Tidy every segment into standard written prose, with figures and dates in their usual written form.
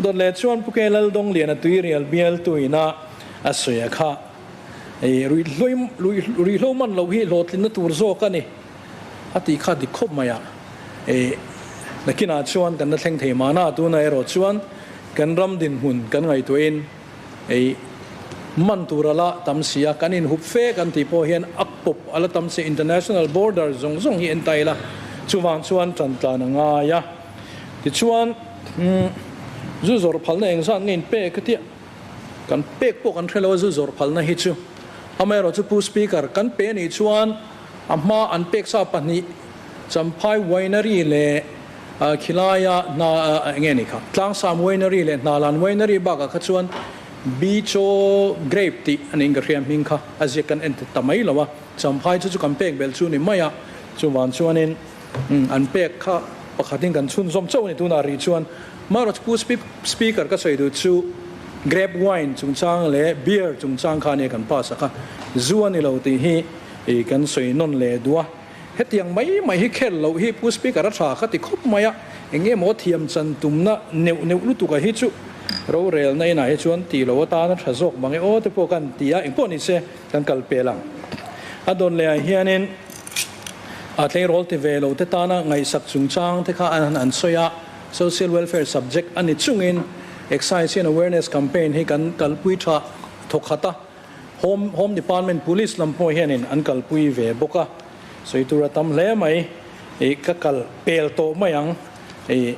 Dawt leh chuan Pu Ke Laldawngliana tuirial bialtu ina a sawi a kha. Hei ruihhlo man loh hi hlawhtlinna tur zawk a ni a tih kha dik khawp mai a. Nakinah chuan kan la thleng thei mahna tunah erawh chuan kan ram dinhmun kan ngaihtuahin hei man tur a la tam si a, kan inhup fe kan tih pawh hian a pawp a la tam si, international border zawng zawng hi en ta ila chuvang chuan tan tlan a ngai a. Tichuan zu zawrh phalna engzat nge inpek ka tia. Kan pek pawh kan hre lo a zu zawrh phalna hi chu. Amaherawh chu Pu Speaker, kan pe anih chuan a hma an pek sa pahnih Champhai Winery leh khilaia hna eng nge ni kha Tlangsam Winery leh Hnalan Winery bakah kha chuan Bicho Grape tih a niin ka hria hming kha a ziak kan en ta mai lo a, Champhai chu chu kan pek belh chu ni mai a, chuvang chuanin an pek kha pakhatin kan chhunzawm chauh a ni tunah rih chuan. Marawh chu Pu Speaker ka sawi duh chu grape wine chungchang leh beer chungchang kha ania kan pass a kha zu a ni lo tih hi kan sawi nawn leh duh a. Hetiang mai mai hi khel loh hi Pu Speaker a tha kha ti khawp mai a, eng nge maw thiam chan tumna neuh neuh lutuk a hi chu rorelna inah hi chuan tih loh atan a tha zawk mang e aw te pawh kan ti a, engpawh ni se kan kal pel ang. A dawn leh ah hianin a tleirawl ti ve lo te tana ngaihsak chungchang te kha an sawi a. Social Welfare subject a ni chungin Excise hian awareness campaign hi kan kalpui tha thawk khat a, Home Home Department Police lam pawh hianin an kalpui ve bawk a, sawi tur a tam hle mai, ih ka kal pel tawh mai ang, ih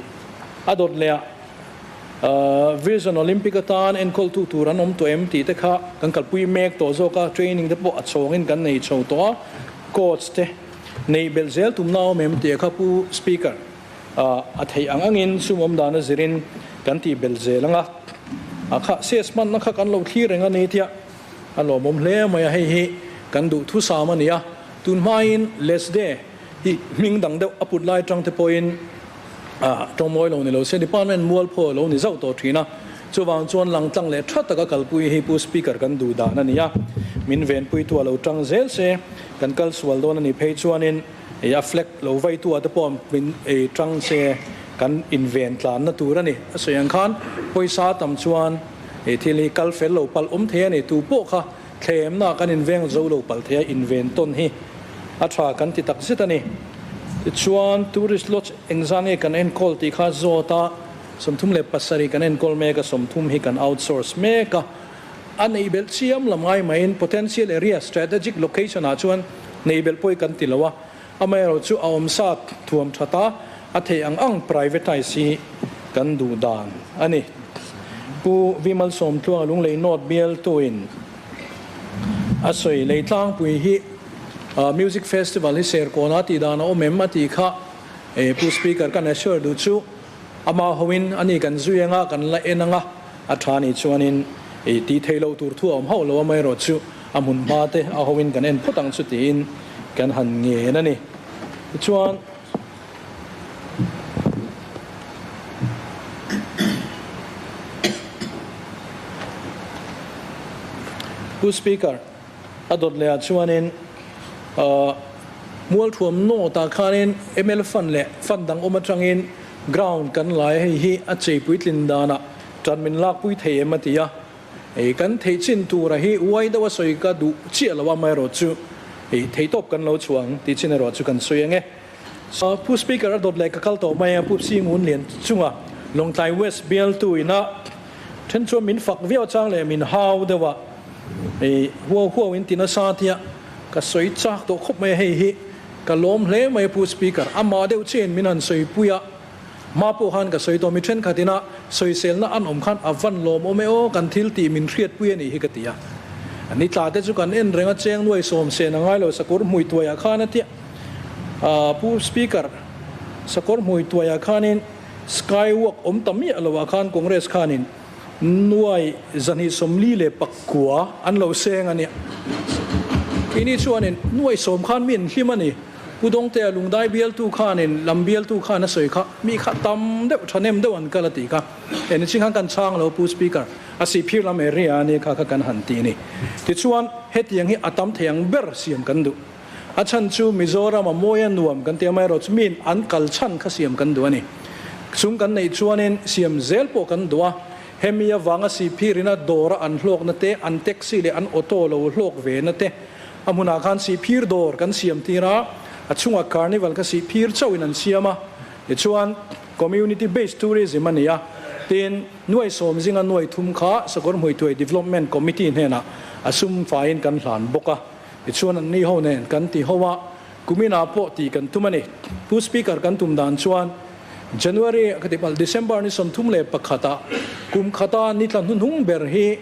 a dawt leh ah Vision Olympic atan enkawltu tur an awm tawh em tih te kha kan kalpui mek tawh zawk a, training te pawh a chhawngin kan nei chho tawh a, coach te neih belh zel tumna a awm em tih kha Pu Speaker. A theih ang angin sumawm dan a zirin kan tih belh zel ang a, a kha ses hmanna kha kan lo thlir reng a ni tia a lawmawm hle mai a, hei hi kan duh thusam a ni a, tun hmain Lesde hi hming dang deuh a put lai tang te pawhin tawngmawi lo ni lo se department mualphaw lo ni zauh tawh thin a, chuvang chuan langtlang leh tha taka kalpui hi Pu Speaker kan duh dan a ni a, min venpuitu a lo tang zel se kan kal sual dawn a nih phei chuanin. Ei a flag lo vai tu ah te pawh min ei tang se kan inven tlanna tur a ni. A sawi ang khan pawisa tam chuan ei thil hi kal fel lo palh awm thei a ni. Tu pawh kha thlemna kan inveng zo lo palh thei a, inven tawn hi a tha kan ti tak zet a ni. Tichuan tourist lodge engzah nge kan enkawl tih kha zawt a, 37 kan enkawl mek a, 30 hi kan outsource mek a. A neih belh chiam lam ngai maiin potential area strategic location ah chuan neih belh pawh hi kan ti lo a, amaherawh chu a awmsa thuam that a, a theih ang ang privatise hi kan duh dan a ni. Pu Vimal Sawmtluanga Lunglei North bialtuin a sawi lei tlangpui hi Music Festival hi Serkawn ah tih dan a awm em a tih kha Pu Speaker kan assure duh chu Amah hoin a ni kan zui anga kan la en anga a tha nih chuanin i tih theih loh tur thu a awm hauh lo amaherawh chu a hmun hma te a hoin kan en phawt ang chu tiin kan han ngen a ni. Tichuan Pu Speaker, A dawt leh ah chuanin Mualthuam North ah khanin mla fund leh fund dang awm atangin ground kan lai a, hei hi a chei puitlin danah tan min lakpui thei em a ti a, hei kan theih chin tura hi uai deuh a sawi ka duh chiah lo a, amaherawh chu hei theihtawp kan lo chhuah ang tih chin erawh chu kan sawi ang e. Pu Speaker a dawt leh ka kal tawh mai a, Pu Singun Lian chunga Lawngtlai West bialtu ina then chuan min fak viau chang leh min hau deuh a, hei huau huau in ti nasa tia ka sawi chak tawh khawp mai a, hei hi ka lawm hle mai a Pu Speaker, amah deuh chiahin min han sawi pui a, hma pawh khan ka sawi tawh mi thenkhat ina sawiselna an awm khan a van lawm awm e aw kan thil tih min hriatpui a nih hi ka ti a, ni tla te chu kan en reng a cheng nuai sawm sen a ngai lo sakawr hmui tuaiah khan a tia. Pu Speaker, sakawr hmui tuaiah khanin sky walk awm ta miah loah khan Congress khanin nuai 249 an lo seng a nia. Keini chuanin nuai sawm khan mi an hlim a ni. Pu Dawngtea lungdai bialtu khanin lam bialtu khan a sawi kha mi kha tam deuh thahnem deuh an kal a tih kha. Eni ching khan kan chhang lo Pu Speaker, a sihphir lam area a nia kha kha kan han ti a ni. Tichuan hetiang hi a tam thei ang ber siam kan duh. A chhan chu Mizoram a mawi a nuam kan ti amaherawh chu miin an kal chhan kha siam kan duh a ni. Sum kan neih chuanin siam zel pawh kan duh a, hemi avanga Sihphirina dawra an hlawkna te, an taxi leh an auto lo hlawk ve na te, a hmunah khan Sihphir dawr kan siam tir a, a chungah carnival kha Sihphir chauhin an siam a, tichuan community based tourism a ni a, tin nuai sawm zinga nuai thum kha Sakawrhmuituai Development Committee hnenah a sum faiin kan hlan bawk a, tichuan anni ho nen kan ti ho a. Kuminah pawh tih kan tum a ni. Pu Speaker kan tum dan chuan January ka ti palh December ni 31 ah kum khata ni tla hnuhnung ber hi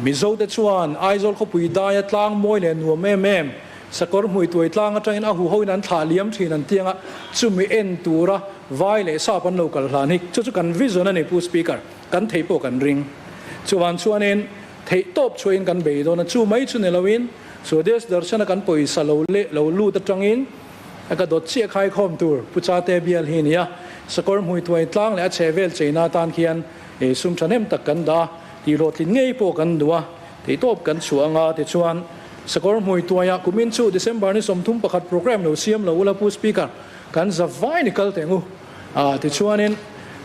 Mizo te chuan Aizawl khawpui daia tlang mawi leh nuam em em sakawr hmui tuai tlang atangin a huho in an thlah liam thin an tiang a, chumi en tura vai leh sap an lo kal hlan hi chu chu kan vision a ni Pu Speaker, kan thei pawh kan ring. Chuvan chuanin Theih tawp chhuahin kan bei dawn a, chu mai chu ni loin Swadesh Darshana kan pawisa lo leh lo lut atangin a ka dawt chiah khaikhawm tur Pu Chate bial hi a ni a, sakawr hmui thuai tlang leh a chheh vel cheina atan khian sum thahnem tak kan dah a, tihhlawhtlin ngei pawh kan duh a, theih tawp kan chhuah anga tichuan sakawr hmui tuaiah kumin chu December ni 31 programme lo siam lo ula Pu Speaker kan za vai ni kal teh ngu a, tichuanin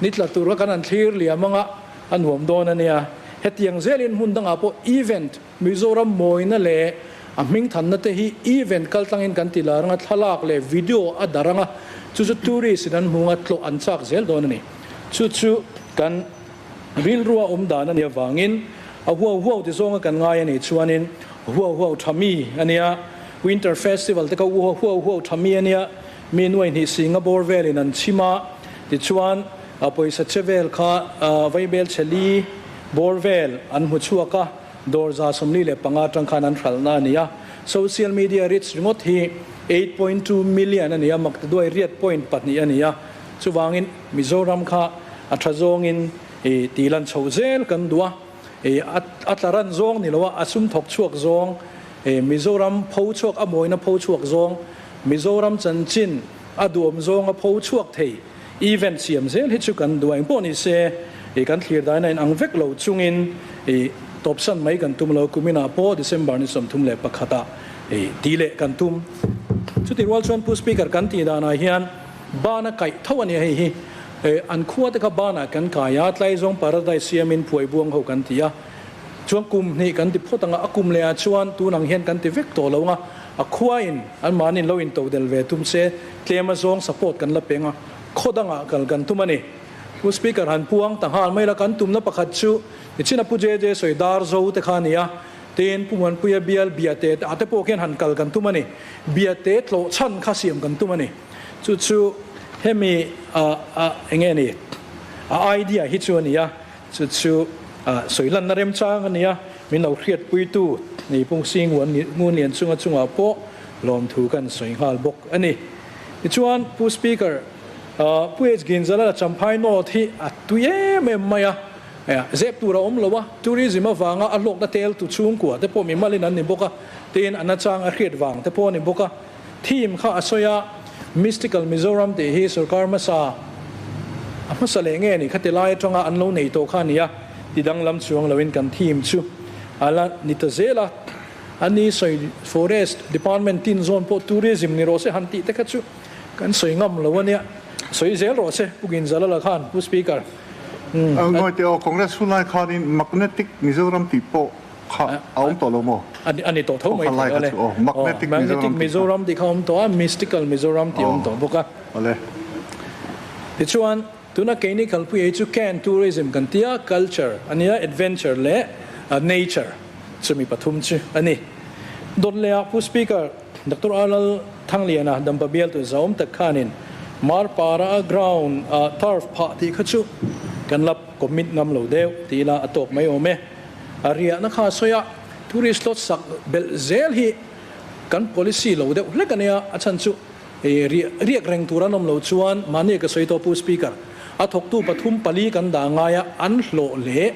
ni tla tur kha kan han thlir liam anga. A nuam dawn a nia. Hetiang zelin hmun dangah pawh event, Mizoram mawina leh a hmingthanna te hi event kaltlangin kan ti lar anga thlalak leh video a dar anga chu chu tourist in an hmu anga tlawh an chak zel dawn a ni. Chu chu kan rilrua awm dan a nih avangin a huau huau ti zawnga kan ngai a nih chuanin huau huau tha mi a nia. Winter Festival te kha huau huau tha mi a nia. Mi nuaihnih Singapore velin an chhim a, tichuan a pawisa che vel kha vaibel chhe li bawr vel an hmu chhuak a, dawr 45 atang khan an hralhna a ni a. Social media reach ringawt hi 8.2 million a ni a, maktaduai riat point pahnih a ni a. Chuvangin Mizoram kha a tha zawngin tih lan chho zel kan duh a, a tla ran zawng ni lo a, a sum thawk chhuak zawng, Mizoram pho chhuak a mawina pho chhuak zawng, Mizoram chanchin a duhawm zawnga pho chhuak thei event siam zel hi chu kan duh a, engpawh ni se i kan thlir daina in ang vek lo chungin i tawpsan mai kan tum lo, kuminah pawh December ni 31 ah i ti leh kan tum. Chuti rual chuan Pu Speaker kan tih danah hian bana kaih tho a nia hei hi, an khua te kha banah kan kai a, Tlaizawng Paradise siamin phuai buang ho kan ti a, Chuan kum hnih kan ti phawt ang a, a kum lehah chuan tun ang hian kan ti vek tawh lo ang a, a khuain anmahniin lo into del ve tum se, tlem a zawng support kan la peng a, khaw dangah kal kan tum a ni. Pu Speaker han puang ta nghal mai la, kan tumna pakhat chu nichina Pu JJ sawi dar zo te kha a ni a, tin Pu Muanpuia bial Biate ah te pawh khian han kal kan tum a ni. Biate tlawh chhan kha siam kan tum a ni. Chu chu hemi ah ah enge ni a idea hi chu a ni a. Chu chu sawi lanna remchang a nia, min lo hriatpuitu Neipung Sing Ngunlian chunga chungah pawh lawmthu kan sawi nghal bawk a ni. Tichuan Pu Speaker, Pu H. Ginzala Champhai North hi a tui em em mai a, zep tur a awm lo a, tourism avanga a hlawkna tel tu chhungkua te pawh mimalin an ni bawk a, tin a nachang a hriat vang te pawh a ni bawk a. Theme kha a sawi a, Mystical Mizoram tih hi sorkar hmasa a hmasa leh nge ni khati lai atanga an lo nei tawh kha a ni a, ti danglam chuang loin kan theme chu a la ni ta zel a. A ni sawi Forest Department tin zawn pawh tourism ni rawh se han tih te kha chu kan sawi ngam lo a nia, sawi zel rawh se Pu Ginzalala khan Pu Speaker. Ngawi teh aw, Congress hun lai khanin Magnetic Mizoram tih pawh Kha a awm tawh lo maw? A ni tawh tho mai thei ale. Magnetic Mizoram tih kha a awm tawh a, Mystical Mizoram tih a awm tawh bawk a. Tichuan, tuna keini kalpui ei chu Can Tourism kan ti a, culture a nia, adventure leh nature chumi pathum chu a ni. Dawt lehah Pu Speaker Doctor Arlal Thangliana Dampa bialtu zaawm tak khanin Marpara a ground turf phah tih kha chu kan la commit ngam lo deuh ti ila a tawk mai awm e. A riahna kha a sawi a, tourist lot sak belh zel hi kan policy lo deuh hlek a nia, a chhan chu riak reng tur an awm lo chuan mahni ka sawi tawh Pu Speaker, a thawktu pathum pali kan dah ngai a, an hlawh leh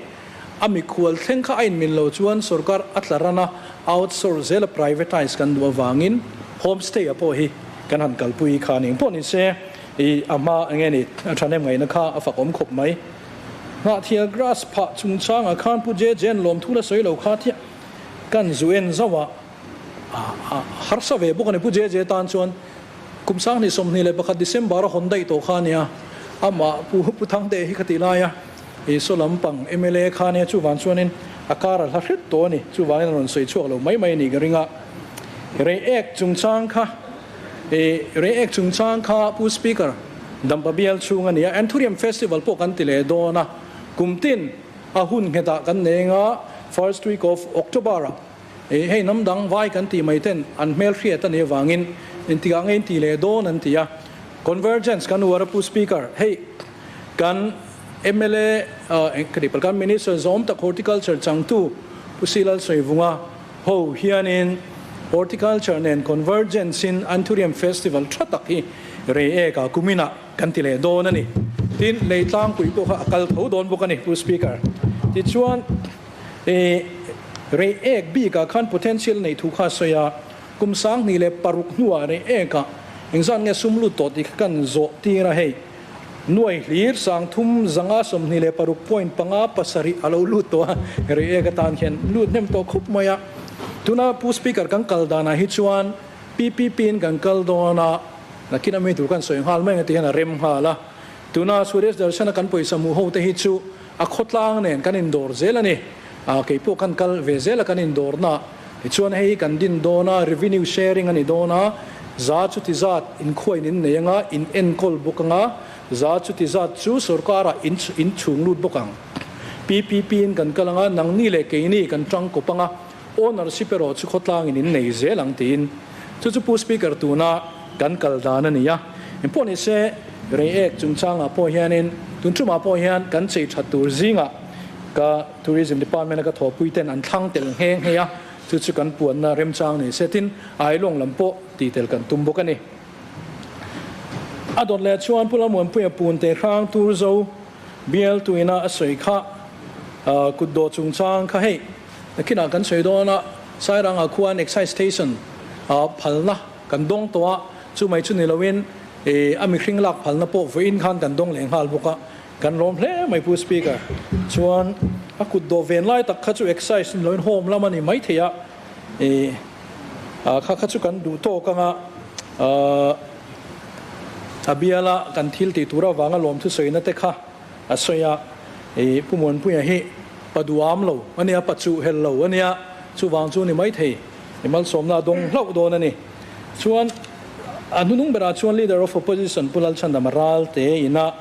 a mikhual thleng kha a inmin lo chuan sorkar a tla ran a, outsource zel a privatise kan duh avangin homestay a pawh hi kan han kalpui kha ning pawh ni se a hma enge ni a thahnem ngaihna kha a fakawm khawp mai. Hnahthial grass phah chungchangah khan Pu JJ'n lawmthu la sawi lo kha thiah kan zu en zauh a, a harsa ve bawk a ni. Pu JJ tan chuan kum 2021 December a hawn daih tawh kha a nia. Amah Pu Pu Thangte hi khati laia i saw lampang mla kha nia chuvang chuanin a kar a hla hret tawh a ni. Chuvangin a rawn sawi chhuak lo mai mai a nih ka ring a. Reiek chungchang kha i Reiek chungchang kha Pu Speaker Dampa bial chhung a ni a. Anthurium Festival pawh kan ti leh dawn a. Kum tin a hun nghetah kan nei anga first week of October ah i hei hnam dang vai kan tih mai ten an hmel hriat a nih avangin intikah nge in ti leh dawn an ti a. Convergence kan uar a Pu Speaker, hei kan mla ka tih palh kan Minister zawm tak Horticulture changtu Pu C Lalsawivunga ho hianin Horticulture nen Convergence in Anthurium Festival tha tak hi rei ek ah kumin ah kan ti leh dawn a ni. Tin, lei tlangpui pawh kha a kal tho dawn bawk a ni Pu Speaker. Tichuan rei ek bik ah khan potential nei thu kha a sawi a. Kum 2006 hnuah rei ekah engzat nge sum lut tawh tih kha kan zawh tir a, hei nuai hlir 326.57 a lo lut tawh a, rei ek atan hian lut hnem tawh khup mai a. Tuna Pu Speaker kan kal danah hi chuan PPP in kan kal dawn a, nakin a mi tur kan sawi nghal mai ang ti hian a rem nghal a. Tuna Suresh Darshana kan pawisa hmuh ho te hi chu a khawtlang nen kan indawr zel a ni. Keipawh kan kal ve zel a kan indawrna. Tichuan hei hi kan din dawn a, revenue sharing a ni dawn a, za chuti zat inkhuain in nei anga, in enkawl bawk anga, za chuti zat chu sorkarah in in chhung lut bawk ang. PPP in kan kal anga, nangni leh keini kan tang kawp anga, ownership erawh chu khawtlangin in nei zel ang tiin. Chu chu Pu Speaker tuna kan kal dan a ni a. Engpawh ni se, Reiek chungchangah pawh hianin tun tumah pawh hian kan chei that tur zingah ka Tourism Department a ka thawhpui ten an thlang tel nghe nghe a, chu chu kan puanna remchang ni se tin Ailawng lam pawh tih tel kan tum bawk a ni. A dawt leh chuan Pu Lamuanpuia pun te hrang tur zo bial tuina a sawi kha kut dawh chungchang kha hei nakinah kan sawi dawn a, Sairangah khuan Excise Station phalna kan dawng tawh a, chu mai chu ni loin a mihring lak phalna pawh vawiin khan kan dawng leh nghal bawk a. Kan lawm hle mai Pu Speaker. Chuan a kut dawh ven lai tak kha chu excise ni loin home lam a ni mai thei a, i kha kha chu kan duh tawk anga a biala kan thil tih tur avanga lawm thusawina te kha a sawi a, i Pu Muanpuia hi pa duham lo a nia, pa chuh hel lo a nia, chuvang chu ni mai thei, i malsawmna a dawng hlauh dawn a ni. Chuan a hnunung berah chuan Leader of Opposition Pu Lalchhandama Ralte ina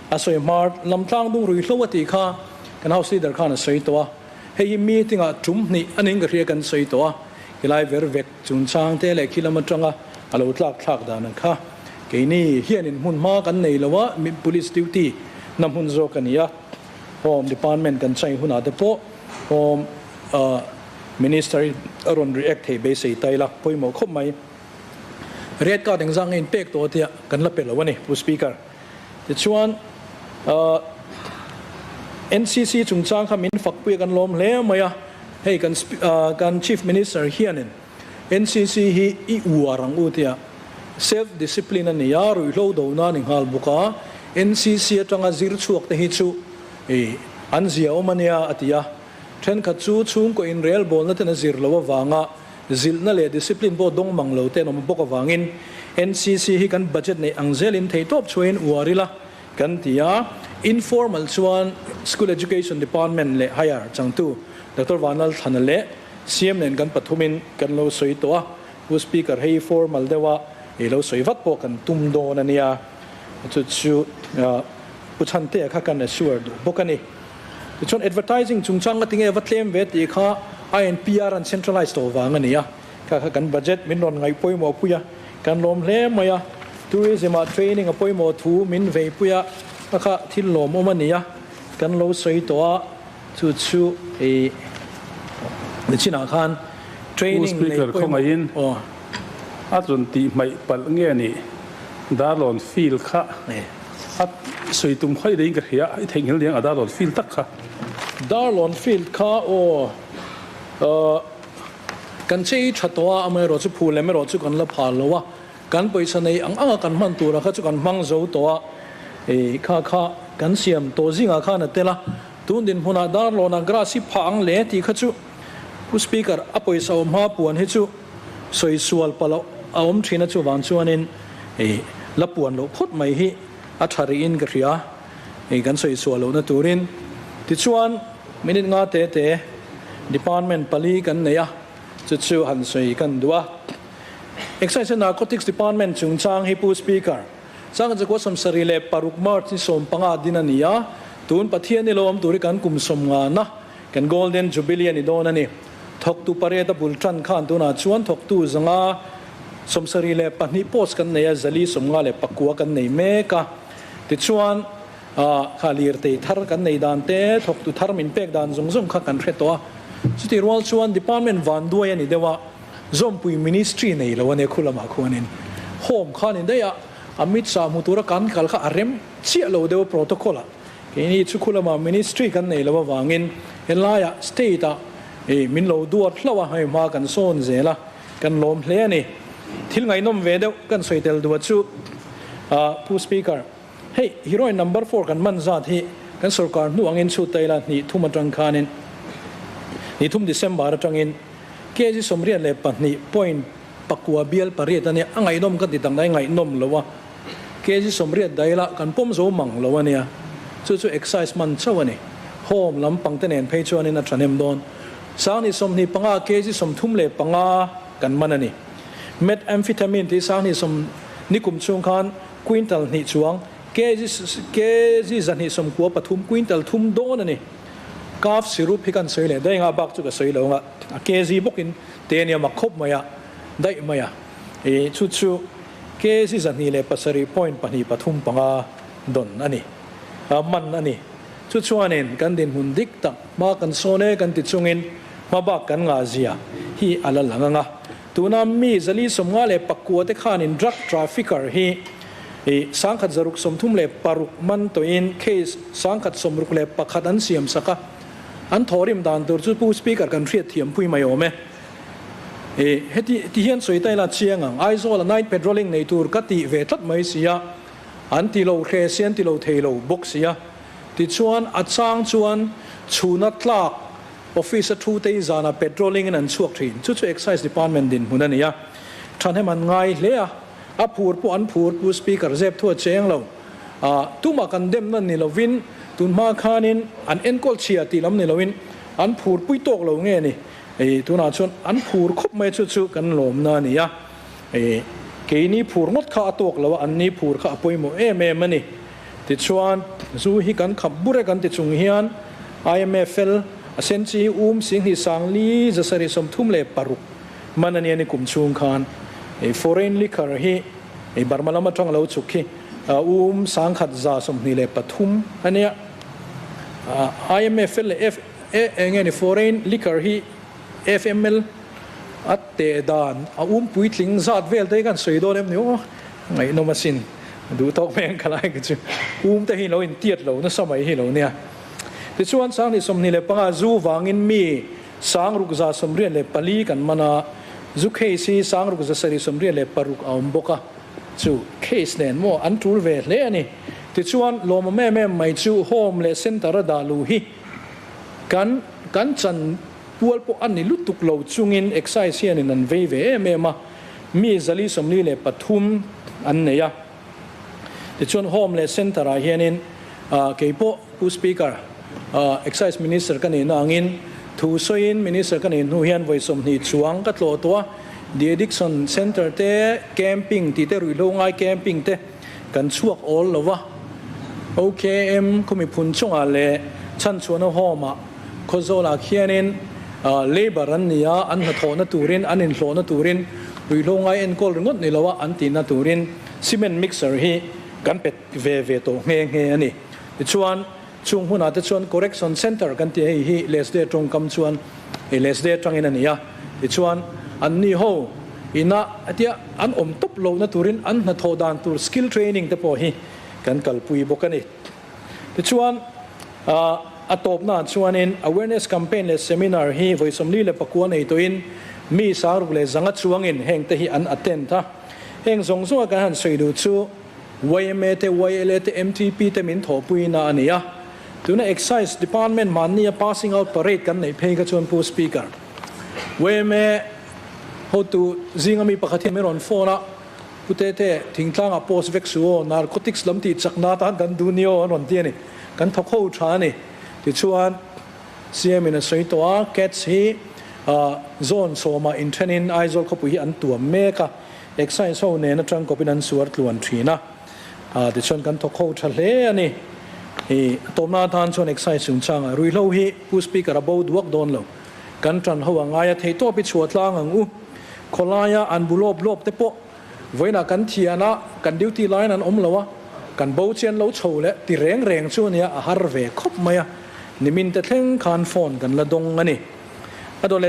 A sawi hmar lam tlang dung rui hlo a tih kha kan House Leader khan a sawi tawh a, hei hi meeting ah tum hnih a ning ka hria kan sawi tawh a, helai ver vek chungchang te leh khi lam atanga a lo tlak thlak dan ang kha keini hianin hmun hma kan nei lo a, Police duty na hmun zawk a ni a, Home Department kan chai hunah te pawh Home Minister hi a rawn react thei beisei ta ila pawimawh khawp mai. Red card engzah nge in pek tawh tia kan la pe lo a ni Pu Speaker. Tichuan, NCC chungchang kha min fakpui a kan lawm hle mai a, hei kan kan Chief Minister hianin NCC hi i uar ang u tia self discipline a ni a, ruihhlo dona a ni nghal bawk a, NCC atanga zir chhuak te hi chu an zia awm a nia a ti a, thenkhat chu chhungkaw inrelbawlna ten a zir loh avanga Zilhna leh discipline pawh dawng mang lo te an awm bawk avangin NCC hi kan budget neih ang zelin theihtawp chhuahin uar ila kan ti a. Informal chuan School Education Department leh Higher changtu Doctor Vanlalthlana leh CM nen kan pathumin kan lo sawi tawh a. Pu Speaker hei formal deuha i lo sawi vat pawh kan tum dawn a nia. Chu chu Pu Chhantea kha kan assure duh bawk a ni. Tichuan advertising chungchang ka ti nge va tlem ve tih kha INPR an centralize tawh vang a ni a, kha kha kan budget min rawn ngaih pawimawh pui a, kan lawm hle mai a, tourism ah training a pawimawh thu min vei pui a, kha kha thil lawmawm a ni a, kan lo sawi tawh a, chu chu i nichinah khan training nei pawimawh. Speaker khawngaihin a rawn tih hmaih palh nge ni Darlawn field kha. A sawi tum khawi deiin ka hria, i theihnghilh niang a Darlawn field tak kha. Darlawn field kha aw kan chei tha tawh a, amaherawh chu phul lem erawh chu kan la phal lo a, kan pawisa nei ang anga kan hman tura kha chu kan hmang zo tawh a, kha kha kan siam tawh zingah khan a tel a, tun dinhmunah Darlawnah grass hi phah ang le tih kha chu Pu Speaker a pawisa awm hma puan hi chu sawi sual palh a awm thin a chuvang chuanin la puan loh phawt mai hi. a tha rihin ka hria, hei kan sawi chhuah lohna turin. Tichuan, minute nga te te department pali kan nei a, chu chu han sawi kan duh a. Excise and Narcotics Department chungchang hi Pu Speaker, Sangchakua 76 March ni 15 din a ni a, tun Pathian i lo awm tur hi kan kum sawmngana kan Golden Jubilee a ni dawn a ni. Thawktu pariat a bul tan khan tunah chuan thawktu 572 post kan nei a, 459 kan nei mek a. Tichuan, kha lirtei thar kan nei dan te, thawktu thar min pek dan zawng zawng kha kan hre tawh a. Chutih rual chuan Department vanduai a ni deuh a, Zawmpui Ministry nei lo a nia khu lamah khuanin Home kha a ni daih a, Amit Shah hmu tura kan kal kha a rem chiah lo deuh a protocol ah. Keini chu khu lamah Ministry kan nei lo avangin helaiah State ah min lo duat hlauh a, hei hma kan sawn zel a, kan lawm hle a ni. Thil ngaihnawm ve deuh kan sawi tel duh a chu Pu Speaker, hei heroin number four kan man zat hi kan sorkar hnu angin chhut ta ila hnih thum atang khanin hnih thum December atangin kg 82 point pakua bial pariat a nia, a ngaihnawm ka ti tak nai ngaihnawm lo a, kg 80 daila kan pawm zo mang lo a nia, chu chu excise man chauh a ni, home lampang te nen phei chuanin a thahnem dawn. 2025 kg 35 kan man a ni. Methamphetamine tih 20 ni kum chhung khan quintal hnih chuang kg kg 293 quintal thum dawn a ni. Cough syrup hi kan sawi leh daih anga bak chu ka sawi lo anga a kg bawkin te ania mak khawp mai a daih mai a ih chu chu kg 207 point pahnih pathum panga dawn a ni a man a ni. Chu chuanin kan dinhmun dik tak hma kan sawn e kan ti chungin hma bak kan ngah zia hi a la lang ang a. Tuna mi 454 te khanin drug trafficker hi i 1636 man tawhin case 1061 an siam sak a. An thawhrim dan tur chu Pu Speaker kan hriat thiam pui mai awm e. I heti ti hian sawi ta ila chiang ang. Aizawl a night patrolling nei tur ka tih ve tlat mai si a. An ti lo hre si an ti lo thei lo bawk si a. Tichuan a chang chuan chhuna tlak office a thu te hi zanah patrolling in an chhuak thin. Chu chu Excise Department dinhmun a ni a. Thahnem an ngai hle a. A phur pawh an phur Pu Speaker zep thu a cheng lo. Ah tumah kan demna ni lovin tun hma khanin an enkawl chhia tih lam ni loin an phur pui tawk lo nge ni. Tunah chuan an phur khawp mai chu chu kan lawmna a ni a. Keini phur ngawt kha a tawk lo a, anni phur kha a pawimawh em em a ni. Tichuan, zu hi kan khap bur e kan ti chung hian IMFL a sen chi hi um 24 736 man a nia ni kum chhung khan foreign liquor hi Burma lam atang lo chhuk hi um 1123 a nia. IMFL leh F enge ni foreign liquor hi FML a teh dan a um puitling zat vel te hi kan sawi dawn em ni aw ngaihnawm asin duh tawk mai ang ka lai ka chu um te hi lo intiat lo nasa mai hi lo nia. Tichuan 2025 zu vangin mi 6184 kan man a, zu case hi 6786 a awm bawk a, chu case nen maw an tul ve hle a ni. Tichuan lawmawm em em mai chu home leh centre a dah luh hi kan kan chan Pual pawh a ni lutuk lo chungin Excise hianin an vei ve em em a, mi 443 an nei a. Tichuan Home leh Centre ah hianin kei pawh Pu Speaker, Excise Minister ka nihna angin thu sawiin Minister ka nih hnu hian vawi 20 chuang ka tlawh tawh a, De Addiction Centre te, Camping tih te, ruihhlo ngai camping te kan chhuak awl lo va. OKM khawmi phun chungah leh chhanchhuahna Home ah Khawzawlah khianin labour an ni a, an hnathawhna turin, an inhlawhna turin, ruihhlo ngai enkawl ringawt ni loa an tihna turin cement mixer hi kan pe ve ve tawh nghe nghe a ni. Tichuan, chung hunah te chuan correction centre kan tih hei hi Lesde tawngkam chuan hei Lesde atangin a ni a. Tichuan, anni ho ina hetia an awm tawp lohna turin an hnathawh dan tur skill training te pawh hi kan kalpui bawk a ni. Tichuan, a tawpnaah chuanin awareness campaign leh seminar hi vawi 49 nei tawhin mi 6100 chuangin hengte hi an attend a. Heng zawng zawnga kan han sawi duh chu yma te, YLA te, MTP te min thawhpuina a ni a. Tuna Excise Department mahnia passing out parade kan neih phei kha chuan Pu Speaker, yma hotu zinga mi pakhat hian min rawn phone a. Pu Tete, thingtlangah post vek suh aw, narcotics lam tih chakna atan kan duh nia aw an rawn ti a ni. Kan thawk ho tha a ni. Tichuan, CM in a sawi tawh a, Cats hi zone sawmah inthenin Aizawl khawpui hi an tuam mek a, Excise ho nen atang kawpin an suar tluan thin a. Tichuan kan thawk ho tha hle a ni. A tawpna atan chuan Excise chungchangah ruihhlo hi Pu Speaker a bo duak dawn lo. Kan tan ho a ngai a, theihtawp i chhuah tlang ang u. Khawlaia an bu lawp lawp te pawh vawiinah kan thian a, kan duty laiin an awm lo a, kan bo chian lo chho leh ti reng reng chu ania a har ve khawp mai a, nimin te thleng khan phone kan la dawng a ni. A dawt leh.